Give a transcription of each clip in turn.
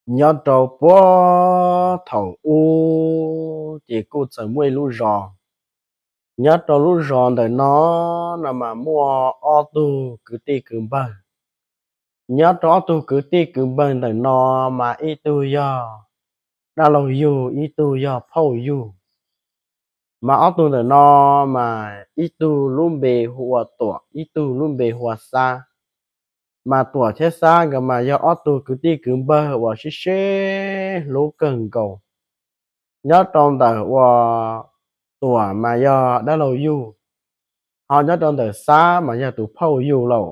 Nyob rau puag thaum ub ces kuj txawm muaj ib lub zos. Nyob rau lub zos ntawm no no mas muaj ob tug kwv tij kwv npawg. Nyob rau ob tug kwv tij kwv npawg ntawm no mas ib tug yog dab laug yug, ib tug yog phauj yug. Mas ob tug ntawm no mas ib tug lub npe hu ua Tuam, ib tug lub npe hu ua Xab. Mas Tuam thiab Xab nkawd mas yog ob tug kwv tij kwv npawg uas sib sib hlub kawg nkaus. Nyob rau ntawm uas Tuam mas yog dab laug yug, ho nyob rau ntawm Xab mas yog tus phauj yug lauj.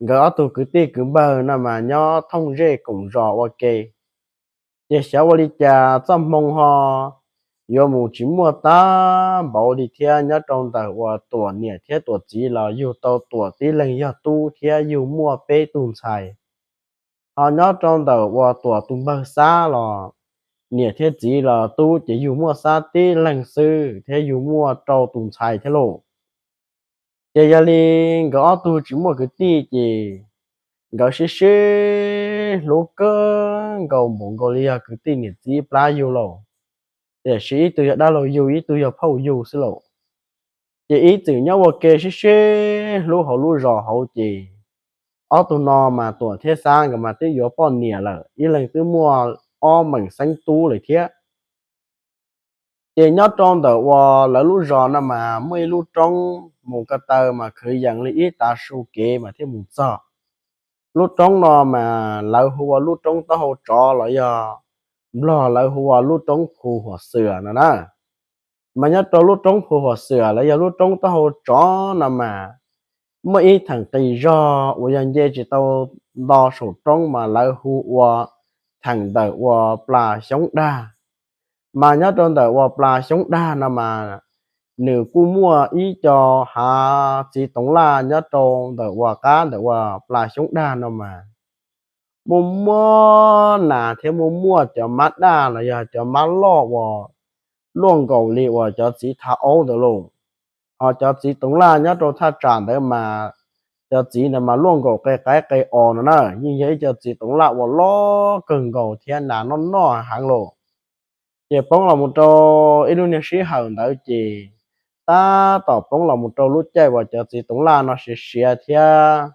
Nkawd ob tug kwv tij kwv npawg no mas nyob thooj zej koom zos ua ke. Ces xyov ua li cas txoj hmoo ho yuav mus tsis muaj tab npaum li thiab. Nyob rau ntawm uas Tuam niam thiab Tuam txiv los yug tau Tuam tib leeg yog tub thiab yug muaj peb tug ntxhais. Ho nyob rau ntawm uas Tuam tus npawg Xab los niam thiab txiv los tub ces yug muaj Xab tib leeg xwb thiab yug muaj rau tus ntxhais thiab lauj. Ces yog li nkawd ob tug tsis muaj kwv tij ces nkawd sib sib hlub kawg nkaus npaum nkaus li yog kwv tij niam txiv plab yug lauj. Tiam sis ib tug yog dab laug yug, ib tug yog phauj yug xwb lauj. Ces ib txwm nyob ua ke sib sib hlub hauv lub zos hauv ces ob tug no mas Tuam thiab Xab nkawd mas twb yuav poj niam lawm, ib leeg twb muaj ob meem xeeb tub lawm thiab. Ces nyob rau ntawm uas lawv lub zos no mas muaj ib lub roob mus ko taw mas kwv yees li ib tav su kev mas thiaj mus txog. Lub roob no mas lawv hu ua lub roob taub hau tsov los yog Nplog lawv hu ua lub roob Phu Huam Xwm no na. Mas nyob rau lub roob Phu Huam Xwm los yog lub roob taub hau tsov no mas muaj ib theem qis zog uas yog nce tsis tau nto saum roob mas lawv hu ua theem ntawm uas Plas Xyoob Dag. Mas nyob rau ntawm uas Plas Xyoob Dag no mas nws kuj muaj ib co hav txiv toov laj nyob rau ntawm uas qab ntawm uas Plas Xyoob Dag no mas muaj muaj nas thiab muaj muaj cov mab daj los yog cov mab loj uas luaj nkaus li uas cov txiv thav aub ntawd lauj. Ho cov txiv toov laj nyob rau thaj tsam ntawd mas cov txiv ntawd mas luaj nkaus qe qaib qe os no na, yeej yog ib co txiv toov laj uas loj kawg nkaus thiab nas noj noj heev lauj. Ces poob los mus rau ib lub niag sij hawm ntawd ces tab tom poob los mus rau lub caij uas cov txiv toov laj no siav siav thiab.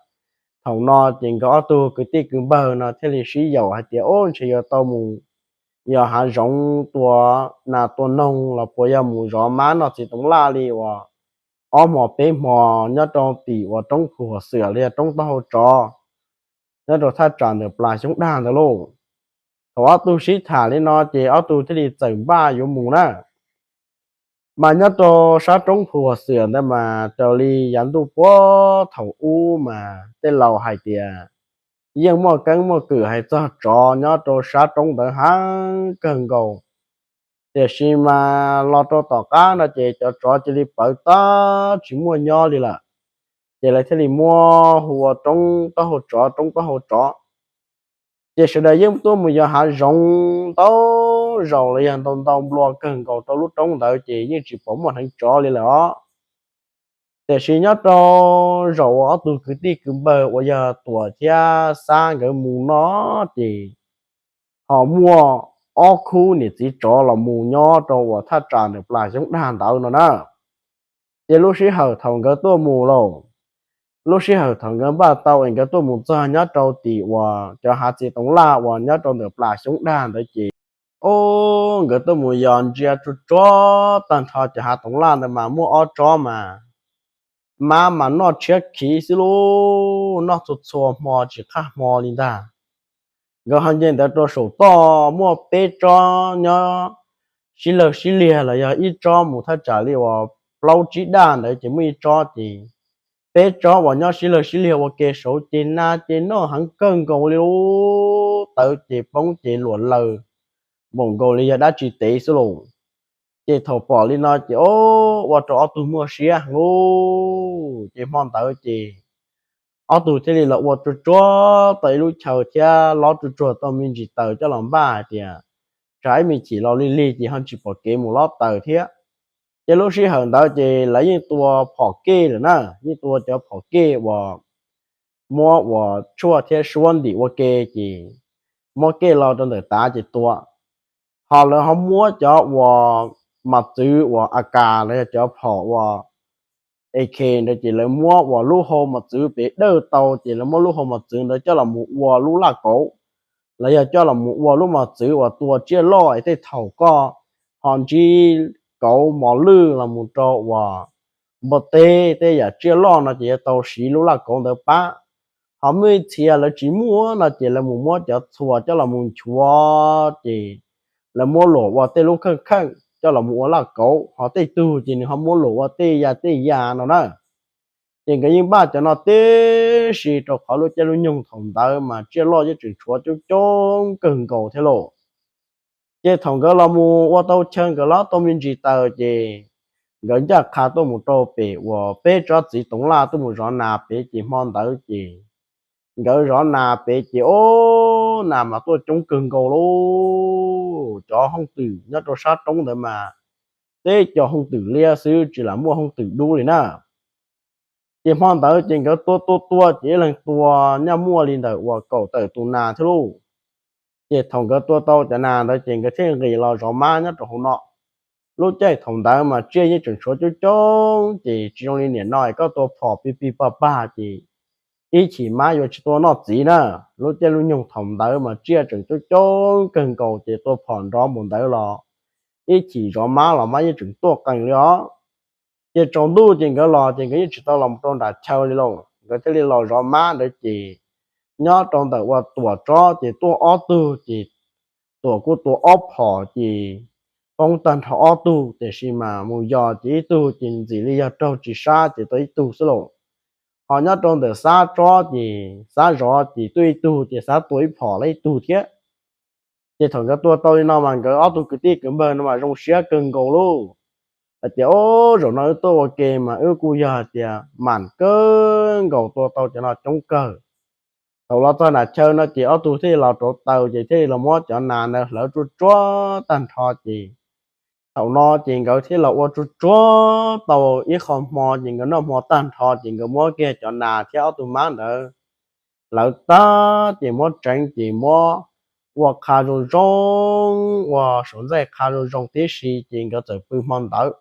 Thaum no ces nkawd ob tug kwv tij kwv npawg no thiaj li sib yaum hais tias, Ub, ntshe yuav tau mus yos hav zoov tua nas tua noog los puas yog mus zov mab noj txiv toov laj li uas ob hmo peb hmo nyob rau tim uas roob Phu Huam Xwm los yog roob taub hau tsov nyob rau thaj tsam ntawm Plas Xyoob Dag ntawd lauj. Thaum ob tug sib tham li no ces ob tug thiaj li txawm npaj yuav mus na. Mas nyob rau sab roob Phu Huam Xwm ntawd mas raws li yav ntuj puag thaum ub mas tej laus hais tias yeej muaj keeb muaj kwm hais txog tsov nyob rau sab roob ntawd heev kawg nkaus. Tiam sis mas los rau tom qab no ces cov tsov cia li pawv tag tsis muaj nyob li lawm. Ces lawv thiaj li muab hu ua roob taub hau tsov, roob taub hau tsov. Ces sawv daws yeej tuaj mus yos hav zoov ntau zaus los yog ntau ntau nplua kawg nkaus rau lub roob ntawd ces yeej tsis pom muaj hneev tsov li lawm os. Tiam sis nyob rau zaum uas ob tug kwv tij kwv npawg uas yog Tuam thiab Xab nkawd mus no ces ho muaj ob khub niam txiv tsov los mus nyob rau uas thaj tsam ntawm Plas Xyoob Dag ntawd no na. Ces lub sij hawm thaum nkawd tuaj mus lauj, lub sij hawm thaum nkawd npaj tau es nkawd tuaj mus txog nyob rau tim uas cov hav txiv toov laj uas nyob rau ntawm Plas Xyoob Dag ntawd ces, ub, nkawd tuaj mus yos ntsia tsuag tsuag tag nrho cov hav toov laj ntawd mas muaj ob tsob mas mab mas noj tshiab khiv xwb lauj, noj txhua txhua hmo tsis qhaj hmo li ntag. Nkawd ho nce ntawd rau saum toj muaj peb tsob nyob sib lawg sib liag los yog ib tsob mus thaj tsam li uas plaub tsib daj ntawd ces muaj ib tsob ces peb tsob uas nyob sib lawg sib liag ua ke saud ces nas ces noj heev kawg nkaus li lauj, tawv ces poob ces luam laws npaum nkaus li yog dab tsi tev xwb lauj. Ces thaum pom li no ces ua rau ob tug muaj siab heev lauj. Ces hmo ntawd ces ob tug thiaj li los ua tsuag tsuag tau ib lub chaw thiab lob tsuag tsuag tau me ntsis taws coj los npaj hais tias tsam ib me chim los lig lig ces ho tsis pom kev mus lob taws thiab. Ces lub sij hawm ntawd ces lawv yeej tua phom kej lawm na, yeej tua cov phom kej uas muab uas tshuaj thiab suab ntim ua ke ces muab kej los rau ntawm tav ces tua. Ho lawv ho muab cov uas mos txwv uas A K los yog cov phom uas A K ntawd ces lawv muab uas lub hau mos txwv pem dawj tau ces lawv muab lub hau mos txwv ntawd coj los mus ua lub laj kauv, los yog coj los mus ua lub mos txwv uas tua tsiaj loj es tej thaum koj ho ntsib kauv mos lwj los mus rau uas npua teb tej yam tsiaj loj no ces yuav tau siv lub laj kauv ntawd pab. Ho muaj ib txhia lawv tsis muaj no ces lawv mus muab cov txhuas coj los mus nchuav ces lawv muab luam ua tej lub kheej kheej coj los mus ua laj kauv, ho tej tug ces nws ho muab luam ua tej ya tej ya no na. Ces nkawd yeej npaj cov no tib si rau qhov lub caij lub nyoog thaum ntawd mas tsiaj loj yeej tseem tshuav coob coob kawg nkaus thiab lauj. Ces thaum nkawd los mus ua tau chaw nkawd los tau me ntsis taws ces nkawd ncaj qha tuaj mus rau pem uas peb tsob txiv toov laj tuaj mus zov nas pem ces hmo ntawd ces nkawd zov nas pem ces ob, nas mas tuaj coob kawg nkaus lauj. Cov hooj twm nyob rau sab roob ntawd mas teb cov hooj twm liab xwb tsis lam muaj hooj twm dub li na. Ces hmo ntawd ces nkawd tua tua tua ces ib leeg tua nyaj muaj li ntawm uas kaum tawm tus nas thiab lauj. Ces thaum nkawd tua tau cov nas ntawd ces nkawd thiaj nqis los zov mab nyob rau hauv no. Lub caij thaum ntawd mas tsiaj yeej tseem tshuav coob coob ces tsis zoo li niaj no es koj tua phom pig pig pag pag ces ib chim mab yuav tsis tuaj noj txiv na. Lub caij lub nyoog thaum ntawd mas tsiaj tseem coob coob kawg nkaus ces tua phom nrov npaum ntawd los ib chim zov mab los mab yeej tseem tuaj qees li os. Ces tsaus ntuj ces nkawd los ces nkawd yeej tsis tau los rau nram chaw li lauj, nkawd thiaj li los zov mab ntawd ces nyob rau ntawm uas Tuam tsob ces tuaj ob tug ces Tuam kuj tua ob phom ces poob tag nrho ob tug, tiam sis mas mus yos ces ib tug ces ntxim li yog raug tsis sab ces tau ib tug xwb lauj. Ho nyob rau ntawm Xab tsob ces Xab zov ces tuaj ib tug ces Xab tua ib phom lawm ib tug thiab. Ces thaum nkawd tua tau li no mas nkawd ob tug kwv tij kwv npawg no mas zoo siab kawg nkaus lauj, hais tias, Ob, zaum no wb tuaj ua ke mas wb kuj yog hais tias mam kawg nkaus tua tau cov no coob kawg. Thaum los txog nram chaw no ces ob tug thiaj li los rauv taws ces thiaj li los muab cov nas ntawd hlawv tsuag tsuag tag nrho ces thaum no ces nkawd thiaj los ua tsuag tsuag tau ib qho hmo ces nkawd noj hmo tag nrho ces nkawd muab kiag cov nas thiab ob tug mab ntawd hlawv tag ces muab tseev ces muab ua qha zoo zoo, ua saum ntxaij qha zoo zoo tib si ces nkawd txawm pw hmo ntawd.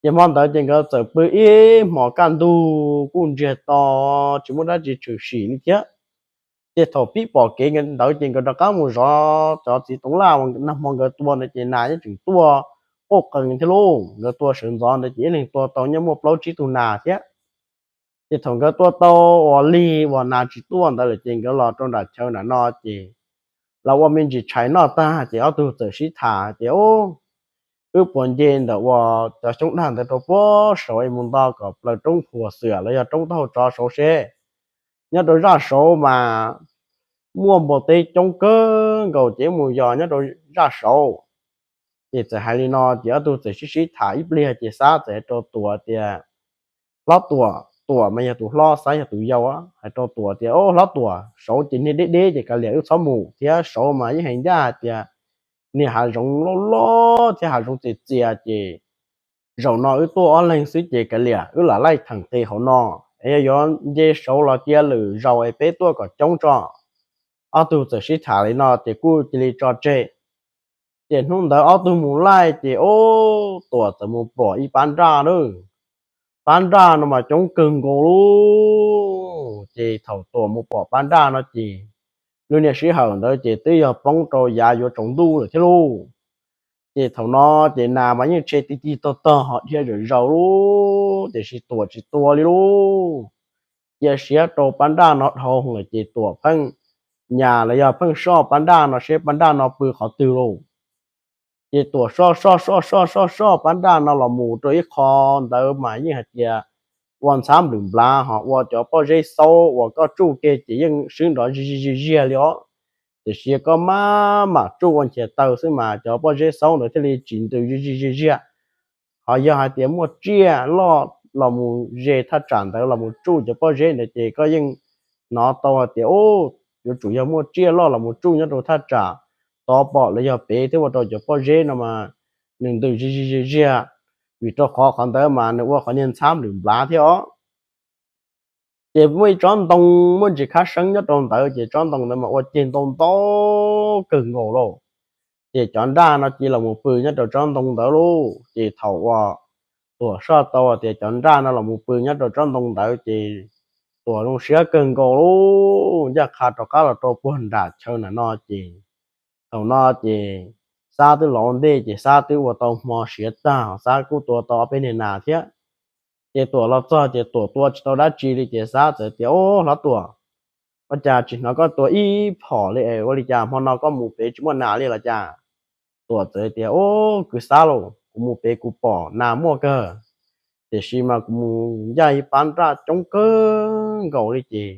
Ces hmo ntawd ces nkawd txawm pw ib hmos kaj ntug kuj ntsiag to, tsis muaj dab tsi tshwm sim li thiab. Ces thaum pib pom kev ntawd ces nkawd rov qab mus zov cov txiv toov laj uas nag hmo nkawd tua ntawd ces nas yeej tseem tuaj quaj qees thiab lauj. Nkawd tua sawv ntxov ntawd ces ib leeg tua tau nyob muaj plaub tsib tug nas thiab. Ces thaum nkawd tua tau uas lig uas nas tsis tuaj ntawd lawm ces nkawd los rau nram chaw nram no ces los ua me ntsis tshais noj tag ces ob tug txawm sib tham tias, Wb puas nce ntawm uas cov xyoob dag ntawd rau puag saud es mus nto kom plaws roob Phuas Xwm los yog roob taub hau tsov saud seb. Nyob rau zaj saud mas muaj npua teb coob kawg nkaus ces wb mus yos nyob rau zaj saud. Ces txawm hais li no ces ob tug txawm sib sib tham ib pliag ces Xab txawm hais rau Tuam tias, Hlob Tuam, Tuam mas yog tus hlob, Xab yog tus yau, hais rau Tuam tias, Ob, hlob Tuam, saud ces niag deb deb ces kav liam wb txhob mus thiab saud mas yeej hais ncaj hais tias niag hav zoov loj loj thiab hav zoov txias txias ces zaum no wb tuaj ob leeg xwb ces kav liam wb lam laij theem qis hauv no es yog yuav nce saud los cia lwm zaus es peb tuaj kom coob tso. Ob tug txawm sib tham li no ces kuj cia li tso tseg. Ces hnub ntawd ob tug mus laij ces ub, Tuam txawm mus pom ib pab nraj na. Pab nraj no mas coob kawg nkaus lauj. Ces thaum Tuam mus pom pab nraj no ces lub niag sij hawm ntawd ces twb yog poob rau yav yuav tsaus ntuj lawm thiab lauj. Ces thaum no ces nas mas yeej tshe tig tig tog tog ho dhia zom zaws lauj, tiam sis Tuam tsis tua li lauj. Cia siab rau pab nraj no dhau lawm ces Tuam pheej nyas los yog pheej soj pab nraj no seb pab nraj no pw qhov twg lauj. Ces Tuam soj soj soj soj soj soj pab nraj no los mus rau ib qho ntawd mas yeej hais tias ua ntxhab nplwm nplav ho ua cov pob zeb xaub uas koj tsuj ke ces yeej swb nrov zig zig ziag li os. Tiam sis koj maj mam tsuj ua nchias taw xwb mas cov pob zeb xaub ntawd thiaj li tsis ntws zig zig ziag ziag. Ho yog hais tias muaj tsiaj loj los mus ze thaj tsam ntawd los mus tsuj cov pob zeb ntawd ces koj yeej hnov tau hais tias, Ub, yuav tsum yog muaj tsiaj loj los mus tsuj nyob rau thaj tsam tod pom los yog pem thiab ua rau cov pob zeb no mas nws ntws zig zig ziag ziag, vim rau qhov qhov ntawd mas nws ua qhov niag ntxhab nplwm nplav thiab os. Ces muaj ib tsob ntoo muaj ntsis khab seeb nyob rau ntawd, ces tsob ntoo ntawd mas ua ceg ntau ntau kawg nkaus lauj. Ces cov nraj no cia li los mus pw nyob rau tsob ntoo ntawd lauj. Ces thaum uas Tuam soj tau tias cov nraj no los mus pw nyob rau tsob ntoo ntawd ces Tuam zoo siab kawg nkaus lauj, ncaj qha rov qab los rau puag nram chaw nram no ces thaum no ces Xab twb los ua ntej ces Xab twb ua tau hmo siav tag, Xab kuj tua tau ob peb niag nas thiab. Ces Tuam los txog ces Tuam tua tsis tau dab tsi li ces Xab txawm tias, Ub, hlob Tuam, ua cas tsis hnov koj tua ib phom li es ua li cas hmo no koj mus pem tsis muaj nas li los cas? Tuam txawm tias, Ub, kwv Xab lauj, kuv mus pem kuv pom nas muaj kawg, tiam sis mas kuv mus ncaj ib pab nraj coob kawg nkaus li ces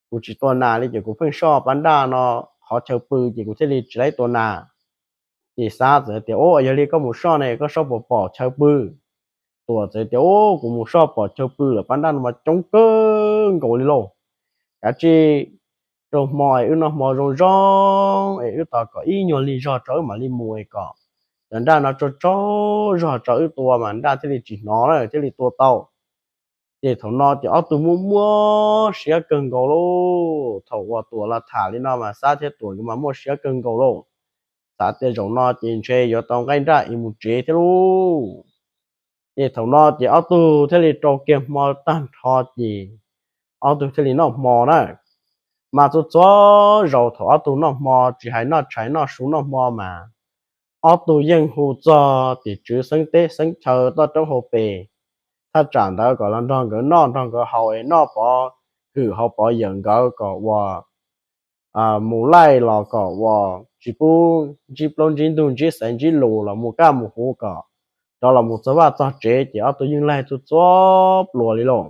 kuv tsis tua nas li ces kuv pheej soj pab nraj no qhov chaw pw ces kuv thiaj li tsis laib tua nas. Ces Xab txawm tias, Ub, yog li koj mus soj ne koj soj puas pom chaw pw? Tuam txawm tias, Ub, kuv mus soj pom chaw pw lawm, pab nraj no mas coob kawg nkaus li lauj. Kav tsij rau hmo es wb noj hmo zoo zoo es wb tos kom ib nyuag lig zog tso wb mam li mus es kom cov nraj no tsaug tsaug zog tso wb tua mas nraj thiaj li tsis hnov na thiaj li tua tau. Ces thaum no ces ob tug muaj muaj siab kawg nkaus lauj. Thaum uas Tuam los tham li no mas Xab thiab Tuam nkawd mas muaj siab kawg nkaus lauj, xav tias zaum no ces ntshe yuav tau nqaij nraj es mus tsev thiab lauj. Ces thaum no ces ob tug thiaj li rau kiag hmo tag nrho ces ob tug thiaj li noj hmo na. Mas txhua txhua zaus thaum ob tug noj hmo, tsis hais noj tshais noj su noj hmo mas ob tug yeej hu txog tim tswv xeeb teb xeeb chaw toj roob hauv pes, thaj tsam ntawd kom los nrog nkawd noj nrog nkawd haus es noj pov hwm haus pov yawm nkawd kom uas mus laij los kom uas tsis pub ntsib plaub ntsib ntug ntsib xaiv ntsib lus los mus kaj mus huv kom rov los mus txog vaj txog tsev ces ob tug yeej laij txhua txhua pluas li lauj.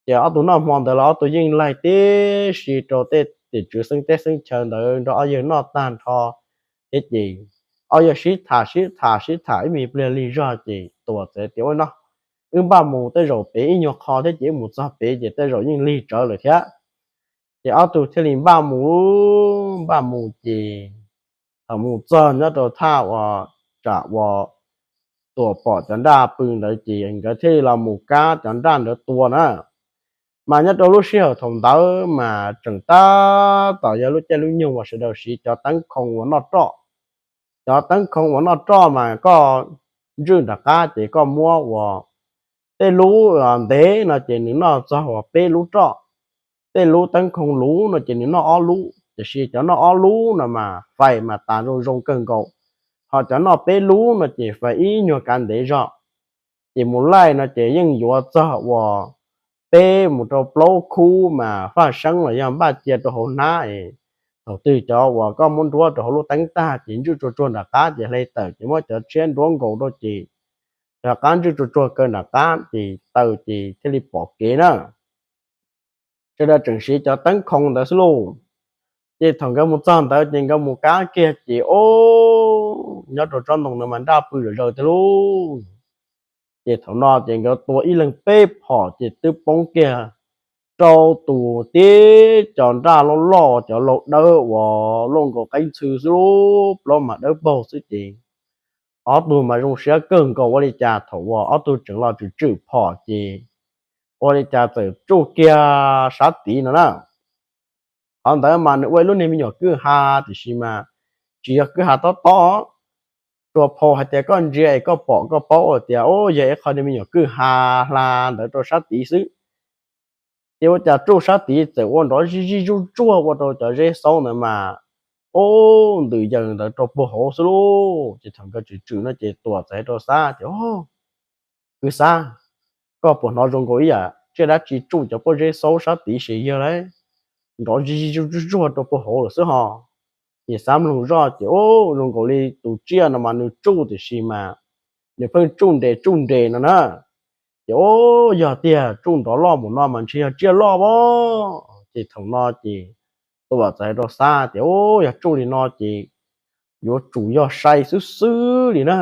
Ces ob tug noj hmo ntawd los ob tug yeej laij tib si rau tej tim tswv xeeb teb xeeb chaw ntawd nrog ob yawg noj tag nrho thiab ces ob yawg sib tham sib tham sib tham ib me pliag lig zog ces Tuam txawm tias, Ua no, wb npaj mus, tej zaum pem ib nyuag qho thiab ces wb mus txog pem ces tej zaum yeej lig tsawv lawm thiab. Ces ob tug thiaj li npaj mus, npaj mus ces thaum mus txog nyob rau thaj uas tsam uas Tuam pom cov nraj pw ntawd ces nkawd thiaj li los mus kab cov nraj ntawd tua na. Mas nyob rau lub sij hawm thaum ntawd mas tseem tab tom yog lub caij lub nyoog uas sawv daws siv cov teeb khoo uas noj roj. Cov teeb khoo uas noj roj mas koj ntswj nram qab ces koj muab uas tej lub ntev no ces nws noj txog uas peb lub roj, tej lub teeb khoo luv no ces nws noj ob lub, tiam sis cov noj ob lub no mas fais mas tas zoo zoo kawg nkaus, ho cov noj peb lub no ces fais ib nyuag kav ntev zog. Ces mus laij no ces yeej yuav txog uas peb mus rau plaub khub mas faj seeb los yog npaj cia rau hauv hnab es thaum twg cov uas koj muab nruab rau hauv lub teeb tag ces ntswj tsuag tsuag nram qab ces hle tawm ces muab cov tshiab nruab nkaus rau ces rov qab ntswj tsuag tsuag kaw nram qab ces taw ces thiaj li pom kev na. Sawv daws tseem siv cov teeb khoo ntawd xwb lauj. Ces thaum nkawd mus txog ntawd ces nkawd mus kab kiag ces o, nyob rau tsob ntoo ntawd mas nraj pw zom zaws tiag lauj. Ces thaum no ces nkawd tua ib leeg peb phom ces twb poob kiag rau tus tib co nraj loj loj, cov laus dawb uas loj nkaus qeeb ntxhw xwb lauj, plaub mas dawb paug xwb ces ob tug mas zoo siab kawg nkaus ua li cas thaum uas ob tug tseem los tswm tswm phom ces ua li cas txawm tsuj kiag sab tid no na. Qhov ntawd mas nws ua ib lub niag me nyuam kwj ha, tiam sis mas tsis yog kwj ha tob tob, tsuas phau hais tias koj ntsia es koj pom koj paub tias o, yog ib qho niag me nyuam kwj ha hla ntawd rau sab tid xwb. Ces ua cas tsuj sab tid txawm ua nrov zij zij zuj zuag ua rau cov zeb xaub ntawd mas o, ntws yaws ntawd rau puag hauv xwb lauj. Ces thaum nkawd tswm tswm no ces Tuam txawm hais rau Xab tias, Kwv Xab, koj puas hnov zoo nkaus ib yam tsiaj dab tsi tsuj cov pob zeb xaub sab tid ces yog lauj, nrov zij zij zuj zuag rau puag hauv lawm xwb ho. Ces Xab mloog zoj ces o, zoo nkaus li tus tsiaj no mas nws tsuj tiam sis mas nws pheej tsuj nres tsuj nres no na. Ces o, yog tiag, tsuj nrov loj mus no mas ntshe yog tsiaj loj as. Ces thaum no ces Tuam txawm hais rau Xab tias, O, yog tsuj li no ces yuav tsum yog sai xwb xwb li na.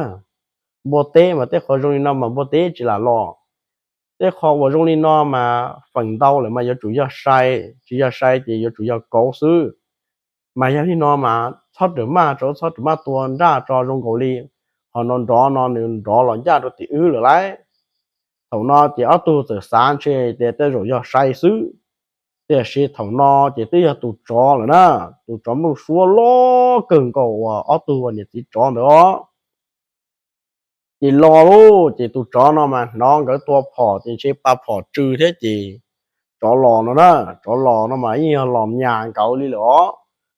Npua teb mas tej qhov zoo li no mas npua teb tsis lam los. Tej qhov uas zoo li no mas feem ntau lawm mas yuav tsum yog sai, tsis yog sai ces yuav tsum yog kauv xwb. Mas yog li no mas txhob rawm maj tso, txhob rawm maj tua nraj tso, zoo nkaus li qhov nrov nrov no nws nrov los ncaj rau tim wb lawm lauj. Thaum no ces ob tug txawm xav ntshe tias tej zaum yog sai xwb, tiam sis thaum no ces twb yog tus tsov lawm na. Tus tsov nplooj suab loj kawg nkaus uas ob tug niam txiv tsov ntawd os. Ces los lauj, ces tus tsov no mas hnov nkawd tua phom ces ntshe pa phom tsw thiab ces tsov los no na. Tsov los no mas yeej yog los nyas nkawd li lawm os,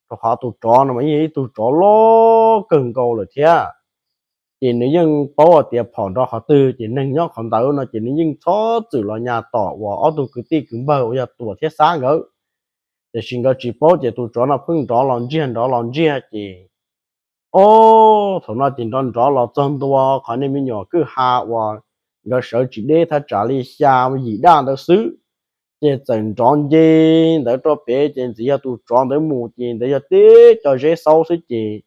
rau qhov tus tsov no mas yeej yog ib tug tsov loj kawg nkaus lawm thiab. Ces nws yeej paub hais tias phom nrov qhov twg ces neeg nyob qhov ntawd no ces nws yeej txhob txwm los nyas tom uas ob tug kwv tij kwv npawg uas yog Tuam thiab Xab nkawd. Tiam sis nkawd tsis paub ces tus tsov no pheej nrov los ntsiag nrov los ntsiag ces, ob, thaum no ces nrov nrov los txog ntua qhov niag me nyuam kwj ha uas nkawd sawv tsis deb thaj tsam li xya yim daj ntawd xwb, ces txawm nrov nce ntawd rau pem ces ntxim yog tus tsov ntawd mus ces ntawd yog tib co zeb xaub xwb ces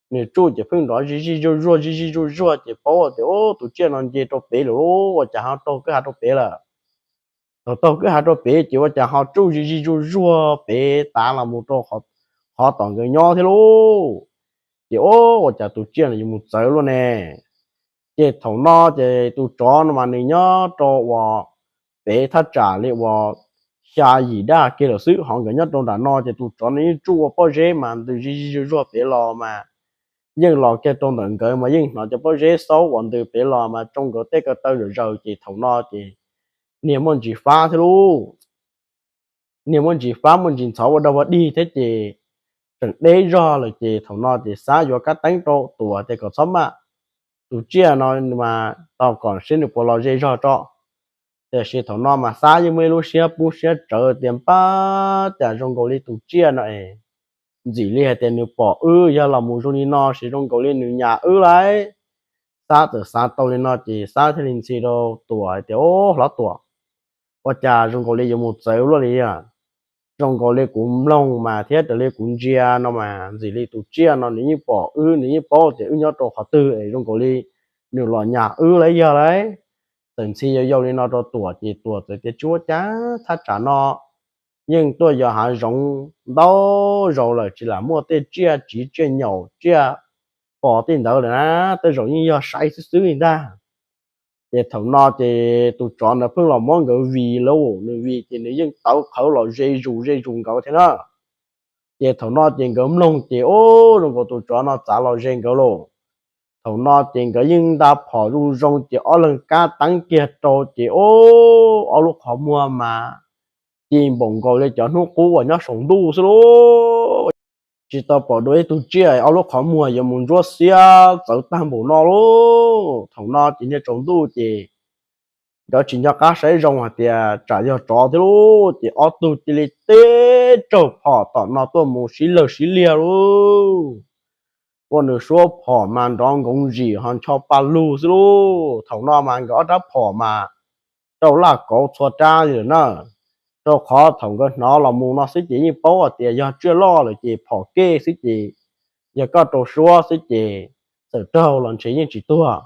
nws tsuj ces pheej nrov zij zij zuag zuag zij zij zuag zuag ces paub tias, Ub, tus tsiaj no nce rau pem lawm, ua cas ho taug kwj ha rau pem lawm? Thaum taug kwj ha rau pem ces ua cas ho tsuj zij zij zuag zuag pem tav los mus rau qhov tom nkawd nyob thiab lauj. Ces, Ub, ua cas tus tsiaj no yuav mus txawv luaj ne? Ces thaum no ces tus tsov no mas nws nyob rau uas pem thaj tsam li uas xya yim daj kiag lawm xwb, ho nkawd nyob rau nram no ces tus tsov no yeej tsuj ua pob zeb mas ntws zij zij zuag zuag pem los mas yeej los kiag rau ntawm nkawd mas yeej hnov cov pob zeb xaub uas ntws pem los mas tsoo nkawd tej ko taw zom zaws ces thaum no ces niag muaj ntsis fab thiab lauj. Niag muaj ntsis fab muaj ntsis ntxhov ua dog ua dig thiab ces tseem deb zog lawm ces thaum no ces Xab yuav kab teeb rau Tuam tias kom txhob maj, tus tsiaj no mas tos kom saib nws puas los ze zog tso. Tiam sis thaum no mas Xab yeej muaj ib lub siab pub siab tsawv tias, Npab, cas zoo nkaus li tus tsiaj no es ntxim li hais tias nws pom wb, yog los mus zoo li no ces zoo nkaus li nws nyas wb lauj. Xab txawm xav tau li no ces Xab thiaj li ntxhi rau Tuam hais tias, Ub, hlob Tuam, ua cas zoo nkaus li yuav mus txawv luaj li? Zoo nkaus li kuv mloog mas thiab raws li kuv ntsia no mas ntxim li tus tsiaj no nws yeej pom wb, nws yeej paub tias wb nyob rau qhov twg es zoo nkaus li nws los nyas wb lauj, yog lauj. Txawm ntxhi yau yau li no rau Tuam ces Tuam txawm tias, Tsis ua cas, thaj tsam no yeej tuaj yos hav zoov ntau zaus lawm, tsis lam muaj tej tsiaj tsiv tsiaj nyaum tsiaj pom tej ntawd lawm na, tej zaum yeej yog sai xwb xwb li ntag. Ces thaum no ces tus tsov ntawd pheej los muab nkawd vij lauj, nws vij ces nws yeej tawv qhawv los ze zus ze zus nkawd thiab na. Ces thaum no ces nkawd mloog ces, Ub, zoo nkaus tus tsov no txav los ze nkawd lauj. Thaum no ces nkawd yeej nta phom zoo zoo ces ob leeg kab teeb kiag rau ces, Ub, ob lub qhov muag mas ci npaum nkaus li cov hnub qub uas nyob saum ntuj xwb lauj. Tsis tau pom dua ib tug tsiaj ob lub qhov muag yuav mus ntsuab xiab txawv tag npaum no lauj. Thaum no ces niag tsaus ntuj ces nkawd tsis nco qab saib zoo hais tias tsam yog tsov thiab lauj, ces ob tug cia li teb raug phom tom no tuaj mus sib lawg sib liag lauj. Ua nws suab phom mas nrov nkoov zim ho ncho pa lug xwb lauj. Thaum no mas nkawd ob rab phom mas rau laj kauv txhua rab li lawm na, rau qhov thaum nkawd hnov los mus no xwb ces yeej paub hais tias yog tsiaj loj lawm ces phom kej xwb ces yog koj rau suab xwb ces txawm raug los ntshe yeej tsis tuag.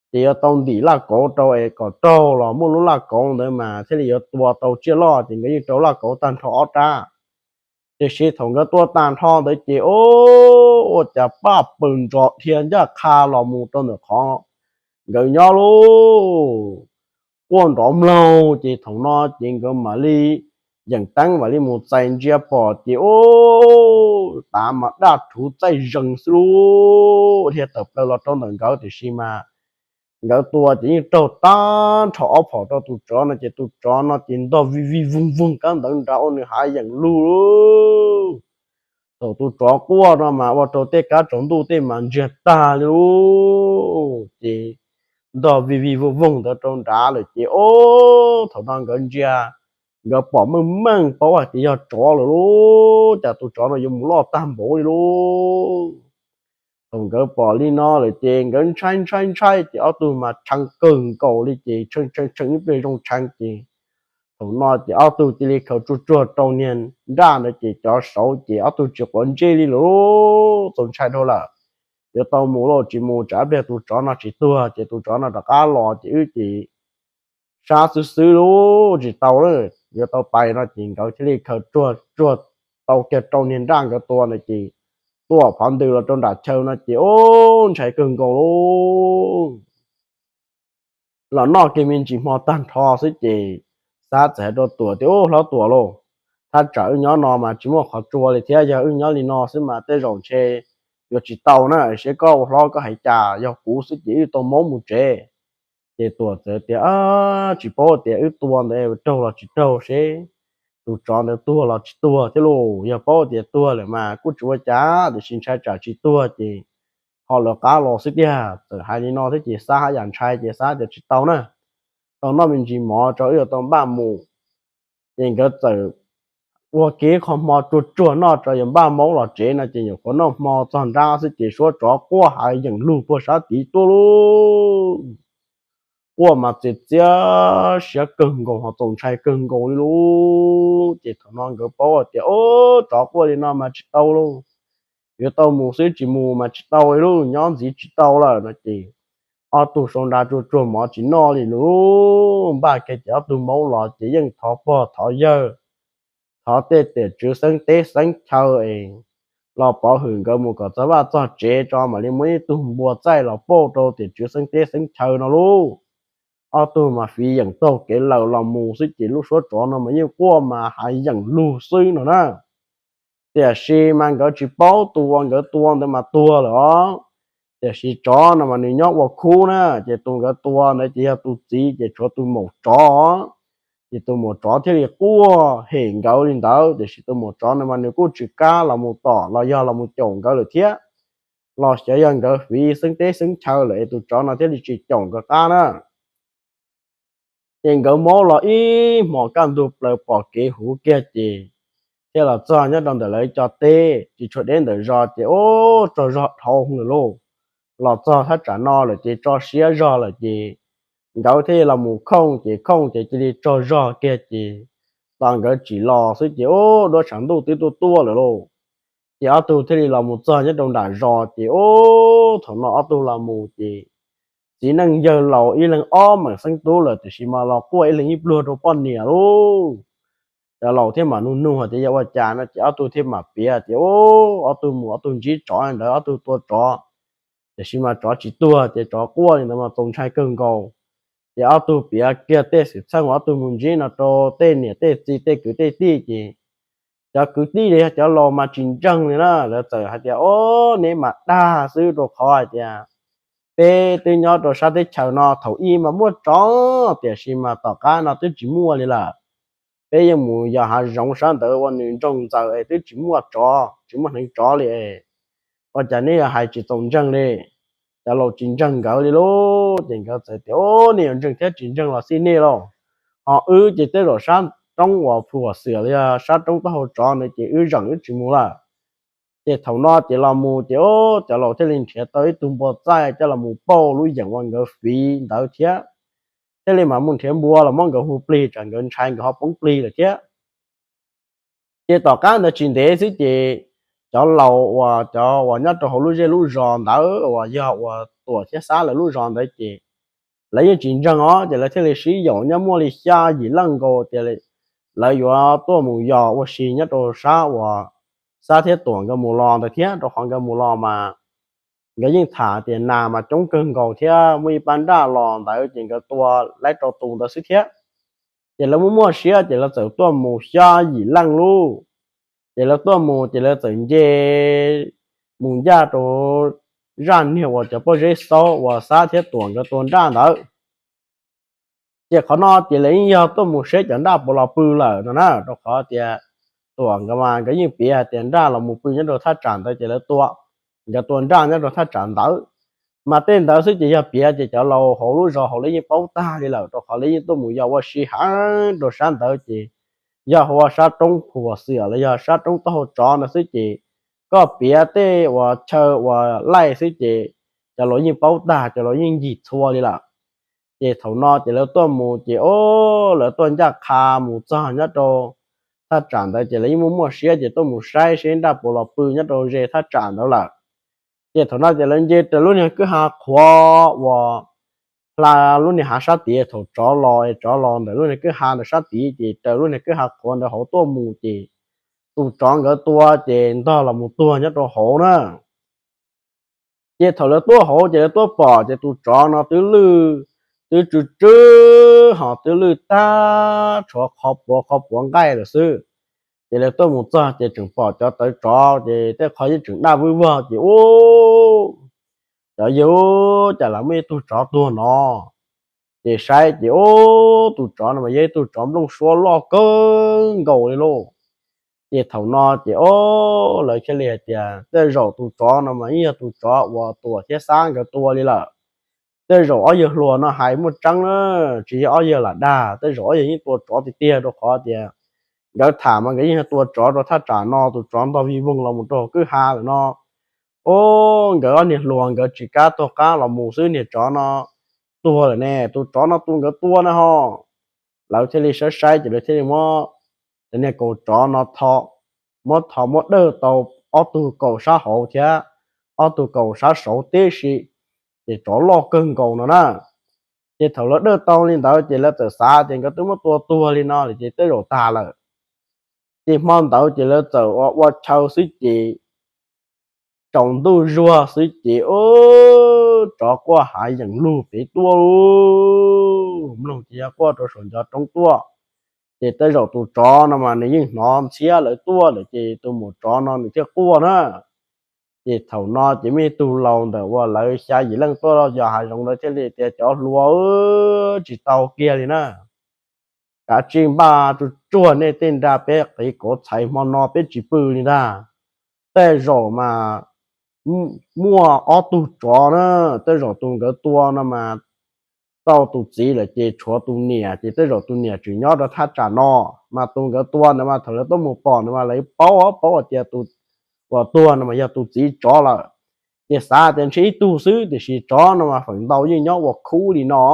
Ces yuav tau ntim laj kauv rau es kom raug los muaj lub laj kauv ntawd mas thiaj li yuav tua tau tsiaj loj ces nkawd yeej rau laj kauv tag nrho ob rab. Tiam sis thaum nkawd tua tag nrho ntawd ces, ub, ua cas paj pw ntsos dhia ncaj qha los mus rau ntawm qhov nkawd nyob lauj. Quaj nrov mloog ces thaum no ces nkawd mam li yeem teeb mam li mus txais ntsia pom ces, ub, tav mas daj rhuv txaij zees xwb lauj, dhia tawm plaws los rau ntawm nkawd tiam sis mas nkawd tua ces yeej raug tag nrho ob phom rau tus tsov no ces tus tsov no ces ntog vij vij voog voog kab ntawv nrad ua nws hav yeem lug lauj. Thaum tus tsov quaj no mas ua rau tej kab tsaus ntuj tej mas ntsiag tag li lauj. Ces ntog vij vij voog voog ntawd rau nrad lawm ces, ub, thaum no nkawd ntsia, nkawd pom meej meej paub hais tias yog tsov lawm lauj, cas tus tsov no yuav mus loj tag npaum li lauj. Thaum nkawd pom li no lawm ces nkawd ntshai ntshai ntshai ces ob tug mas tshee kawg nkaus li ces tshee tshee tshee ib pliag zoo tshee ces thaum no ces ob tug cia li khaws tsuag tsuag rau niag nraj ntawd ces cov saud ces ob tug tsis quav ntsej li lauj, txaus ntshai dhau lawm. Yuav tau mus los tsis mus, tsam ib pliag tus tsov no tsis tuag ces tus tsov no rov qab los ces wb ces sab xwb xwb lauj, tsis tau lawm, yuav tau pais no ces nkawd thiaj li khaws tsuag tsuag tau kiag rau niag nraj nkawd tua ntawd ces tuaj phov ntws los rau nram chaw no ces, ub, ntshai kawg nkaus lauj. los noj kiag me ntsis hmo tag nrho xwb ces Xab txawm hais rau Tuam tias, Ub, hlob Tuam lauj, thaj tsam wb nyob no mas tsis muaj qhov tsua li thiab, yog wb nyob li no xwb mas tej zaum ntshe yuav tsis tau na, seb koj ua hlob koj hais cas, yog kuv xwb ces wb tau maub mus tsev. Ces Tuam txawm tias, Tsis paub tias wb tua ntawd raug los tsis raug seb tus tsov ntawd tuag los tsis tuag thiab lauj. Yog paub tias tuag lawm mas kuj tsis ua cas, tiam sis ntshai tsam tsis tuag ces ho lawv qab los xwb tiag. Txawm hais li no thiab ces Xab haj yam ntshai ces Xab tias, Tsis tau na, tau noj me ntsis mov tso wb yuav tau npaj mus. Ces nkawd txawm ua kiag qho hmo tsuag tsuag noj tso yuav npaj maub los tsev no ces nyuam qhuav noj hmo txog nrab xwb ces suab tsov quaj heev yeem lug puag sab tid tuaj lauj. Quaj mas txias txias siab kawg nkaus ho txaus ntshai kawg nkaus li lauj. Ces thaum no nkawd paub tias, Ub, tsov quaj li no mas tsis tau lauj, yuav tau mus xwb, tsis mus mas tsis tau li lauj, nyob ntxiv tsis tau lawm no ces ob tug sau nra tsuag tsuag mov tsis noj li lauj. Npaj kiag ces ob tug maub los ces yeej thov pog thov yawg, thov tej tiam tswv xeeb teb xeeb chaw es los pov hwm nkawd mus kom txog vaj txog tsev tso mam li muab ib tug npua txaij los pauj rau tiam tswv xeeb teb xeeb chaw no lauj. Ob tug mas fiv yeem taug kev lawm los mus xwb ces lub suab tsov no mas yeej quaj mas heev yeem lug xwb no na. Tiam sis mas nkawd tsis paub tus uas nkawd tua ntawd mas tuag lawm os. Tiam sis tsov no mas nws nyob ua khub na, ces tus nkawd tua ntawd ces yog tus txiv ces tshuav tus maum tsov. Ces tus maum tsov thiaj li quaj hem nkawd li ntawd, tiam sis tus maum tsov no mas nws kuj tsis kam los mus tom los yog los mus caum nkawd lawm thiab. Los xyov yog nkawd fiv xeeb teb xeeb chaw lawm es tus tsov no thiaj li tsis caum nkawd qab na. Ces nkawd maub los ib hmos kaj ntug plaws pom kev huv kiag ces thiaj los txog nyob rau ntawm lawv cov teb tsis tshuav deb ntawm zos ces ub tsaug zog dhau lawm lauj. Los txog thaj tsam no lawm ces tso siab zog lawm ces nkawd thiaj li los mus khooj ces khooj ces cia li tsaug zog kiag ces tos nkawd tsim los xwb ces ub duab tshav ntuj twb tuaj tuaj lawm lauj. Ces ob tug thiaj li los mus txog nyob rau nram zos ces ub thaum no ob tug los mus ces txiv neej yawg laus ib leeg ob meem xeeb tub lawm tiam sis mas los quaj ib leeg ib pluag rau poj niam lauj. Cov laus thiaj mam nug nug hais tias yog ua cas no ces ob tug thiaj mam piav tias ub ob tug mus ob tug ntsib tsov ntawd ob tug tua tsov, tiam sis mas tsov tsis tuag ces tsov quaj li ntawd mas txaus ntshai kawg nkaus. Ces ob tug piav kiag tej xwm txheej uas ob tug mus ntsib no rau tej niam tej txiv tej kwv tej tij ces cov kwv tij los yog cov laus mas tsis ntseeg li na, lawv txawm hais tias ub neb mas dag xwb rau qhov hais tias peb twb nyob rau sab teb chaws no thaum ub mas muaj tsov tiam sis mas tom qab no twb tsis muaj li lawm. Peb yeej mus yos hav zoov sab ntawd ua nws nroog ntxaws es twb tsis muaj tsov tsis muaj hneev tsov li es ua cas neb yuav hais tsis txaus ntseeg li. Cov laus tsis ntseeg nkawd li lauj ces nkawd txawm tias ub nej yuav ntseeg thiab tsis ntseeg los xij nej lauj, ho wb ces tej zaum sab roob uas phu huam xiam los yog sab roob taub hau tsov ntawd ces wb zeem wb tsis mus lawm. Ces thaum no ces los mus ces ub cov laus thiaj li nrhiav tau ib tug npua txaij coj los mus pauj lub yeem uas nkawd fiv ntawd thiab thiaj li mam mus nrhiav npua los muab nkawd hu plig tsam nkawd ntshai nkawd ho poob plig lawm thiab. Ces tom qab ntawd tsis ntev xwb ces cov laus uas cov uas nyob rau hauv lub zej lub zos ntawd uas yog uas Tuam thiab Xab lawv lub zos ntawd ces lawv yeej tsis ntseeg os ces lawv thiaj li sib yaum nyob muaj li xya yim leej nkaus tias lawv yuav tuaj mus yos ua si nyob rau sab uas Xab thiab Tuam nkawd mus los ntawd thiab rau qhov nkawd mus los mas nkawd yeej tham tias nas mas coob kawg nkaus thiab muaj ib pab nraj los ntawd ces nkawd tua laib rau tus ntawd xwb thiab. Ces lawv muaj muaj siab ces lawv txawm tuaj mus xya yim leej lauj. Ces lawv tuaj mus ces lawv txawm nce mus ncaj rau zaj niag uas cov pob zeb xaub uas Xab thiab Tuam nkawd tua nraj ntawd. Ces qhov no ces lawv yeej yog tuaj mus saib cov nraj puas los pw lawm no na rau qhov tias Tuam nkawd mas nkawd yeej piav hais tias nraj los mus pw nyob rau thaj tsam ntawd ces lawv tua, nkawd tua nraj nyob rau thaj tsam ntawd. Mas tej ntawd xwb ces yog piav ces cov laus hauv lub zos hauv lawv yeej paub tag li lawm rau qhov lawv yeej tuaj mus yos ua si heev rau sab ntawd ces yog hauv sab roob phu huam xiam los yog sab roob taub hau tsov ntawd xwb ces koj piav tej uas chaw uas laij xwb ces cov laus yeej paub tag cov laus yeej ncig txhua li lawm. Ces thaum no ces lawv tuaj mus ces o, lawv tuaj ncaj qha mus txog nyob rau thaj tsam ntawd ces lawv yeej muaj muaj siab ces tuaj mus saib seb nraj puas los pw nyob rau ze thaj tsam ntawd lawm. Ces thaum no ces lawv nce raws lub niag kwj ha qhuav uas hla lub niag hav sab tid thaum tsov los es tsov los ntawm lub niag kwj ha ntawd sab tid ces raws lub niag kwj ha qhuav ntawd hauv tuaj mus ces tus tsov nkawd tua ces ntog los mus tuag nyob rau hauv na. Ces thaum lawv tuaj hauv ces lawv tuaj pom ces tus tsov no twb lwj twb tsw tsw, hos twb lwj tag, tshuav qhov puav qhov puav nqaij lawm xwb. Ces lawv tuaj mus txog ces tseem pom cov tawv tsov ces tej qhov yeej tseem daj vwj vog ces ub, cov yawg, cas lam muaj ib tug tsov tuag no. Ces saib ces ub, tus tsov no mas yog ib tug tsov nplooj suab loj kawg nkaus li lauj. Ces thaum no ces ub, lawv thiaj li hais tias tej zaum tus tsov no mas yeej yog tus tsov uas Tuam thiab Xab nkawd tua li lawm. Tej zaum ob yawg hluas no hais muaj tseeb na, tsis yog ob yawg lam dag, tej zaum ob yawg yeej tua tsov tiag tiag rau qhov tias nkawd tham mas nkawd yeej tua tsov rau thaj tsam no, tus tsov ntog vij voog los mus rau kwj ha lawm no. Ub, nkawd ob niag hluas nkawd tsis kam tuag qab los mus xwb, niag tsov no tuag lawm ne, tus tsov no tus nkawd tua na ho. Lawv thiaj li saib saib ces lawv thiaj li muab cov niag kaus tsov no tho, muab tho muab dawj tau ob tug kaus sab hauv thiab ob tug kaus sab saud tib si, ces tsov loj kawg nkaus no na. Ces thaum lawv dawj tau li ntawd ces lawv txawm xav tias nkawd twb muab tua tuag li no lawm ces tej zaum tag lawm. Ces hmo ntawd ces lawv txawm ua ua chaw xwb ces tsaus ntuj zuag xwb ces ub, tsov quaj hav yeem lug pem tuaj, mloog ces yog quaj rau saum ncov roob tuaj. Ces tej zaum tus tsov no mas nws yeej hnov ntxhiab lawv tuaj lawm ces tus maum tsov no nws thiaj quaj na. Ces thaum no ces muaj ib tug laus ntawm uas lawv xya yim leej tuaj yos hav zoov ntawd thiaj li tias cov hluas, tsis tau kiag li na, kav tsij npaj tsuag tsuag nej tej nra peb qiv kauv txhais hmo no peb tsis pw li ntag. Tej zaum mas muaj ob tug tsov na, tej zaum tus nkawd tua no mas tau tus txiv lawm ces tshuav tus niam, ces tej zaum tus niam tseem nyob rau thaj tsam no, mas tus nkawd tua ntawd mas thaum lawv tuaj mus pom ntawd mas lawv paub paub hais tias tus uas tuag no mas yog tus txiv tsov lawm. Ces xav tias ntshe ib tug xwb tiam sis tsov no mas feem ntau yeej nyob ua khub li no.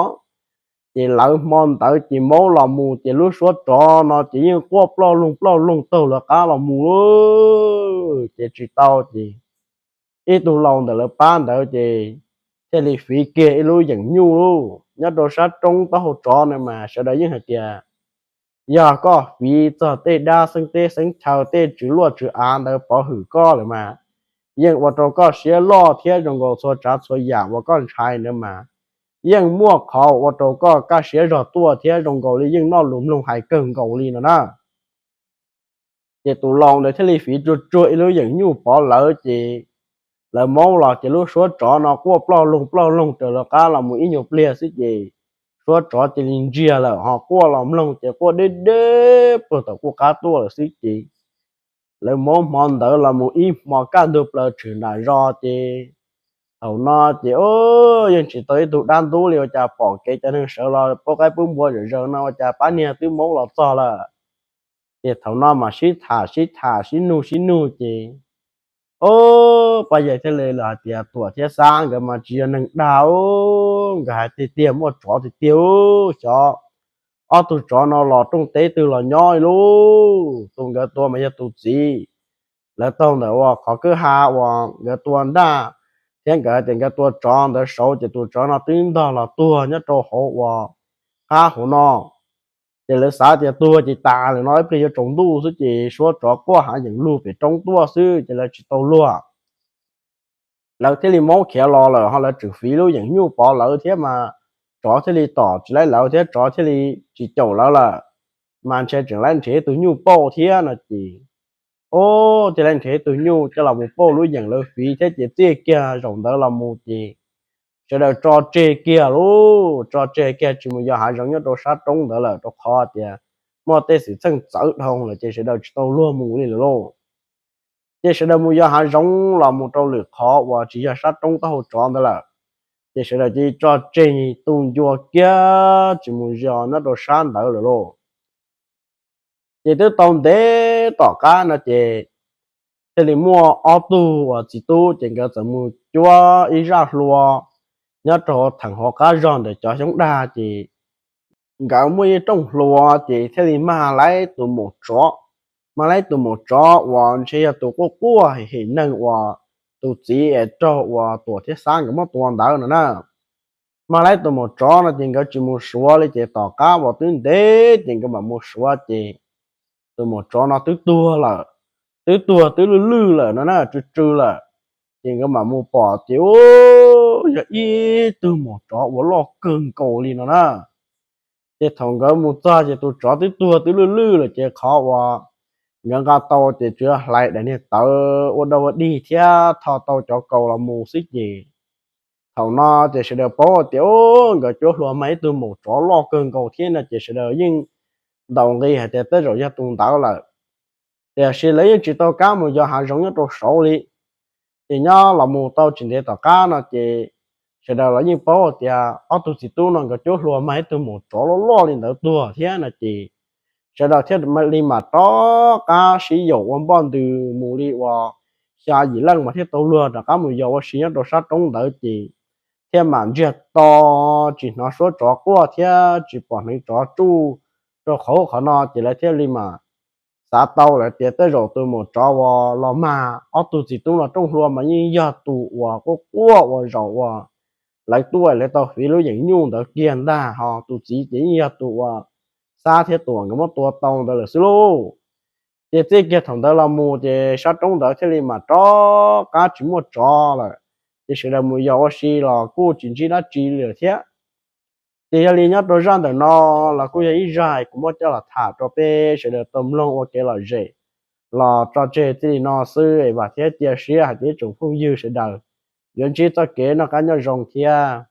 Ces lawv hmo ntawd ces maub los mus ces lub suab tsov no ces yeej quaj ploj loog ploj loog taug lawv qab los mus lauj. Ces tsis tau ces ib tug laus ntawm lawv pab ntawd ces thiaj li fiv kiag ib lub yeem nyuj lauj. Nyob rau sab roob taub hau tsov na mas sawv daws yeej hais tias yog koj fiv txog tej dab xeeb teb xeeb chaw tej tswv luaj tswv av ntawd pov hwm koj lawm mas yeej ua rau koj siab loj thiab zoo nkaus txhua tsav txhua yam uas koj ntshai ntawd mas yeej muaj qhov ua rau koj kaj siab zog tuaj thiab zoo nkaus li yeej noj lus mloog hais kawg nkaus li no na. Ces tus laus ntawd thiaj li fiv tsuag tsuag ib lub yeem nyuj pov lawv ces lawv maub los ces lub suab tsov no quaj ploj loog ploj loog raws lawv qab los mus ib nyuag pliag xwb ces suab tsov cia li ntsiag lawm ho quaj los mloog ces quaj deb deb puag tom kuj qab tuaj lawm xwb ces lawv maub hmo ntawd los mus ib hmo kaj ntug plaws tshwm nram zos ces thaum no ces yeej tsis tau ib tug dab ntub li ua cas pom kev cov neeg sawv los pub qaib pub npua zom zaws no ua cas pab niag twb maub los txog lawm. Ces thaum no mas sib tham sib tham sib nug sib nug ces o, Paj Yais thiaj li los hais tias Tuam thiab Xab nkawd mas tsis yog neeg dag, nkawd hais tiag tiag muaj tsov tiag tiag, xyov ob tug tsov no los rooj teb twg los nyob li lauj. Tus nkawd tua mas yog tus txiv, lawv taug ntawm uas qhov kwj ha uas nkawd tua nraj thiab nkawd hais tias nkawd tua tsov ntawd saud ces tus tsov no twb ntog los tuag nyob rau hauv uas qab hauv no. Ces lawv xav tias tuag ces tas lawm no ib pliag yuav tsaus ntuj xwb ces suab tsov quaj hav yeem lug pem roob tuaj xwb ces lawv tsis tau luag. Lawv thiaj li maub khiav los lawm ho lawv tseem fiv lub yeem nyuj pov lawv thiab mas tsov thiaj li tom tsis laib lawv thiab tsov thiaj li tsis caum lawv lawm. Mas ntshe tseem laib nrhiav tus nyuj pauj thiab no ces o, thiaj laib nrhiav tus nyuj coj los mus pauj lub yeem lawv fiv thiab ces txiaj kiag zaum ntawd los mus ces sawv daws tso tseg kiag lauj, tso tseg kiag tsis mus yos hav zoov nyob rau sab roob ntawd lawm rau qhov tias muaj tej xwm txheej txawv dhau lawm ces sawv daws tsis tau luag mus li lawm lauj. Ces sawv daws mus yos hav zoov los mus rau lwm qhov uas tsis yog sab roob taub hau tsov ntawd lawm. Ces sawv daws cia li tso tseg tu ncua kiag tsis mus yos nyob rau sab ntawd lawm lauj. Ces twb tau ntev tom qab no ces thiaj li muaj ob tug uas txiv tub ces nkawd txawm mus cuab ib zaj hlua nyob rau theem hauv qab zog ntawm cov xyoob dag ces nkawd muaj ib rooj hlua ces thiaj li mag laib tus maum tsov, mag laib tus maum tsov uas ntshe yog tus quaj quaj hem hem neeg uas tus txiv es raug uas Tuam thiab Xab nkawd muab tua ntawd no na. Mag laib tus maum tsov no ces nkawd tsis mus suav li ces tom qab uas twb ntev ces nkawd mam mus suav ces tus maum tsov no twb tuag lawm, twb tuag twb lwj lwj lawm no na, tsw tsw lawm. Ces nkawd mam mus pom ces ub, yog ib tug maum tsov uas loj kawg nkaus li no na. Ces thaum nkawd mus txog ces tus tsov twb tuag twb lwj lwj lawm ces qhov uas nkawd nqa tau ces tsuas yog hlais daim niag tawv ua dau ua dig thiab tho tau cov kaus los mus xwb ces thaum no ces sawv daws paub tias nkawd cuab hlua mag ib tug maum tsov loj kawg nkaus thiab no ces sawv daws yeej ntaus nqi hais tias tej zaum yog tus ntawd lawm. Tiam sis lawv yeej tsis tau kam mus yos hav zoov nyob rau saud li. Ces nyob los mus tau tsis ntev tom qab no ces sawv daws los yeej paub tias ob tug txiv tub no nkawd cuab hlua mag ib tug maum tsov loj loj li ntawd tuag thiab no ces sawv daws thiaj li mam rov qab sib yaum ua npoj ntws mus li uas xya yim leej mas thiaj tau luag rov qab mus yos ua si nyob rau sab roob ntawd ces thiaj mam ntsiag to tsis hnov suab tsov quaj thiab tsis pom hneev tsov tsuj rau qhov qhov no ces lawv thiaj li mam xav tau lawm tias tej zaum tus maum tsov uas los mag ob tug txiv tub no rooj hlua mas yeej yog tus uas quaj quaj ua zaum uas lawv tuaj lawv tau fiv lub yeem nyuj ntawd kiag ntag, ho tus txiv ces yeej yog tus uas Xab thiab tus uas nkawd muab tua tau ntawd lawm xwb lauj. Ces txij kiag thaum ntawd los mus ces sab roob ntawd thiaj li mam rov qab tsis muaj tsov lawm, ces sawv daws mus yos ua si los kuj tsis ntsib dab tsi li lawm thiab. Ces yog li nyob rau zaj ntawm no los kuj yog ib zaj kuv muab coj los tham rau peb sawv daws tau mloog ua kev lom zem los tso tseg txij li no xwb es vam thiab cia siab hais tias ib tsoom phooj ywg sawv daws yuav ntsib txoj kev noj qab nyob zoo thiab.